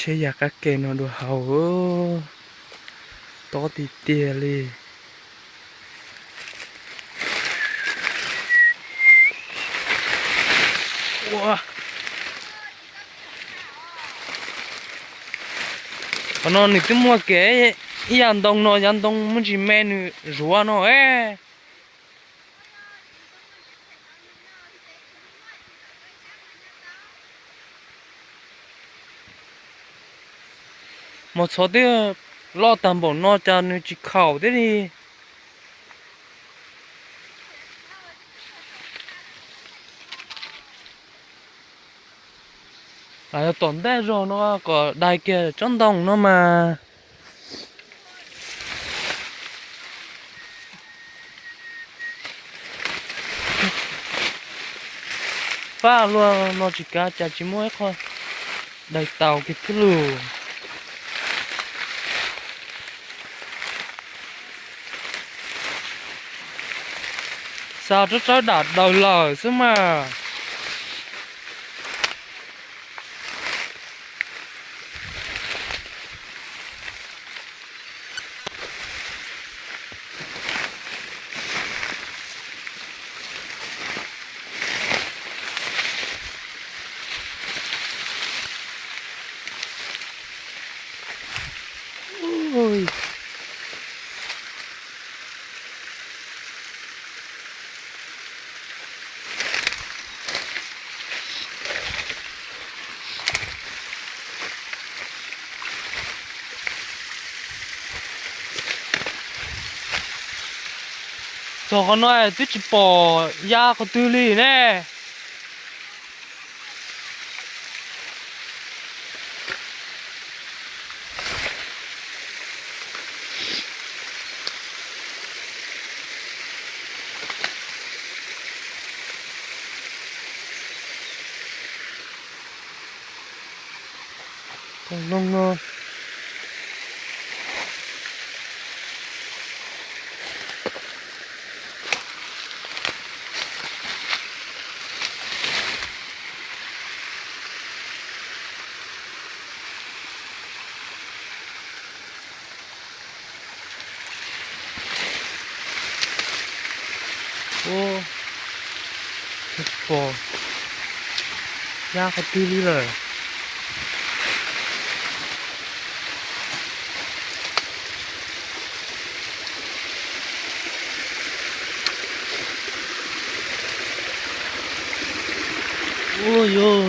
Tsheb ya qab ke no dua hauv, tob tiag tiag li. Ua, qhov no nws twb muaj kev ib yav ntoo no, yav ntoo muaj ntsis me nws zuav no es. Mos txhov twb loj tag npaum no cas nws tsis khaum thiab li. Lam yog tom ntej zog no kom dai kiag tsob ntoo no mas. Fab luaj no tsis kav cas tsis muaj ib qho dai tau kiag thiab lus. Xa tsawb tsawb dam daws lawm xwb mas. Txog qhov no twb tsis pom ya qhov twg li ne. Loog no. Pom ya qhov twg li lawm. Ua yog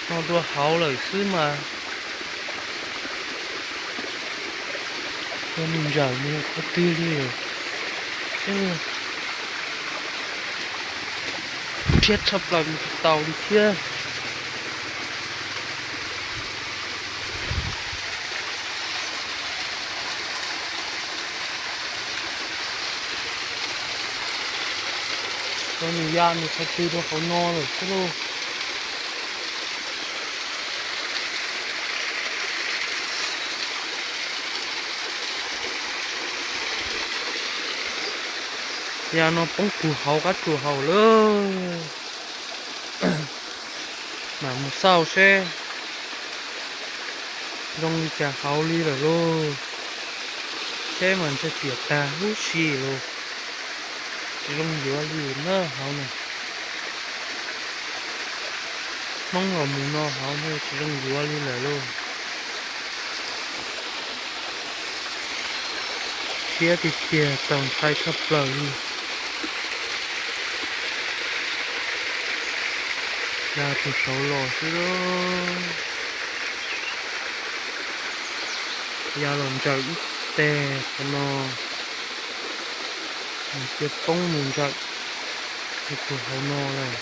no dua hauv lawm xwb mas. Ua nws ntsawm nws qhov twg li. Rhiab tshaj plaws mus tsis tau li thiab. Ua nws ya nws qhov twg rau hauv no lawm xwb lauj. Ya no poob kug hauv qab tsuas hauv lawm. Mam mus xauj seb zoo li cas hauv li lawm lauj. Seb mas ntshe piam tag huv si lauj. Tsis zoo yuav li na hauv no. Hmoob los mus no hauv no tsis zoo yuav li lawm lauj. Rhiab tiag tiag txaus ntshai tshaj plaws li. Ya tus saud los xwb. Ya los ntsaws ib teg qhov no, nws cia poob mus ntsaws tus hauv no lawm.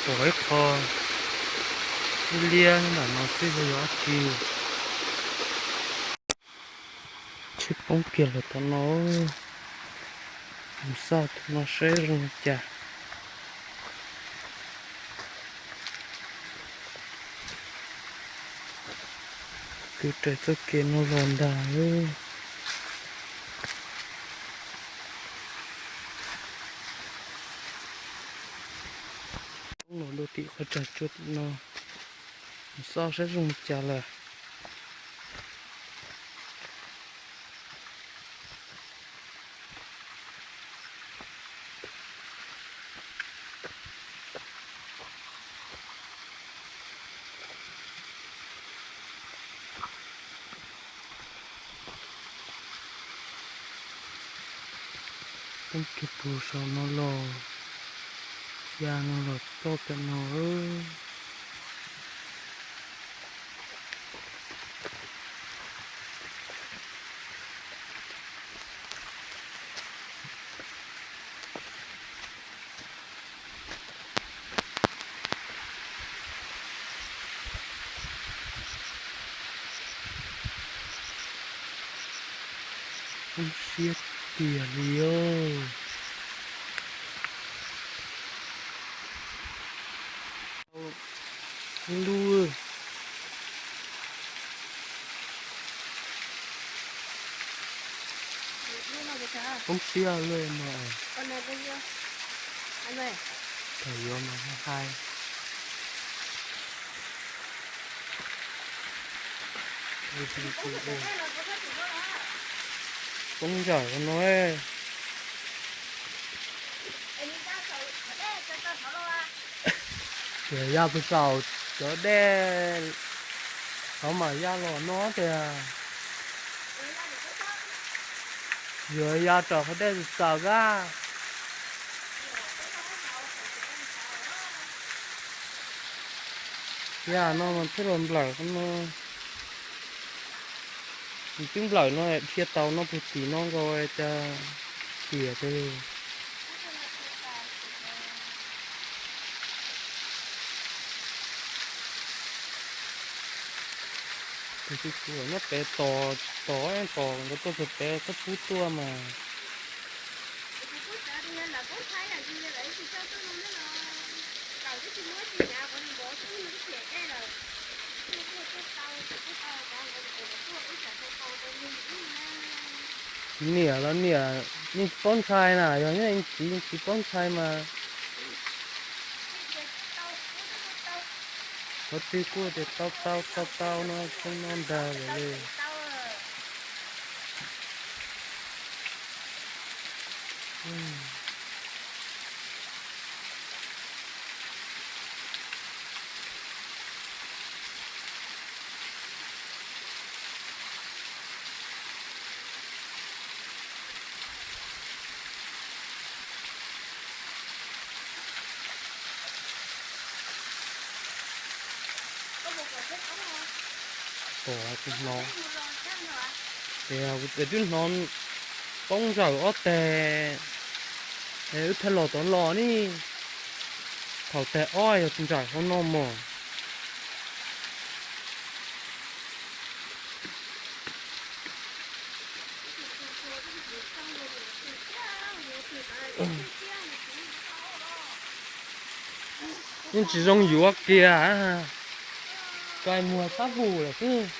Pom ib qho liab liab ntawm no xwb yog dab tsi. Tsheb poob kiag lawm tom no. Mus xauj tom no seb zoo li cas. Tus raws txoj kev no los ntag. Poob los dua tim qhov tsag tsuag no, xob saib zoo li cas lawm. Poob kiag puag saum no los, ya no los txog pem no. Poob siab tiag li os. Lub, poob siab luaj no. Thaum yuav mas hais. Poob ntsawm no. Yog ya puag saum cov dej, thaum mas ya los no tiag. Yuav ya rau qhov dej txaus txaus kab. Ya no mas thiaj los nplawm qhov no. Tus twb nplawm no dhia tau no puag tim no nkaus cas tiam twg. Tus twb kuv nyob pem tos, tos tos nkawd tuaj txog pem txhob pub tuaj mas. Niam los niam yeej tsis paub ntshai na, yog nyob ntxiv tsis paub ntshai mas. Qhov twg kuj tias tau tau tau tau no, no ntag lawm li. Pom tus hnov, es kuv twb hnov poob ntsawm ob teg, es wb thiaj los tod los ne. Thaum teg ob yog ntsawm hauv no mog. Yeej tsis zoo yuav kiag, kais muag tab vus lawm xwb.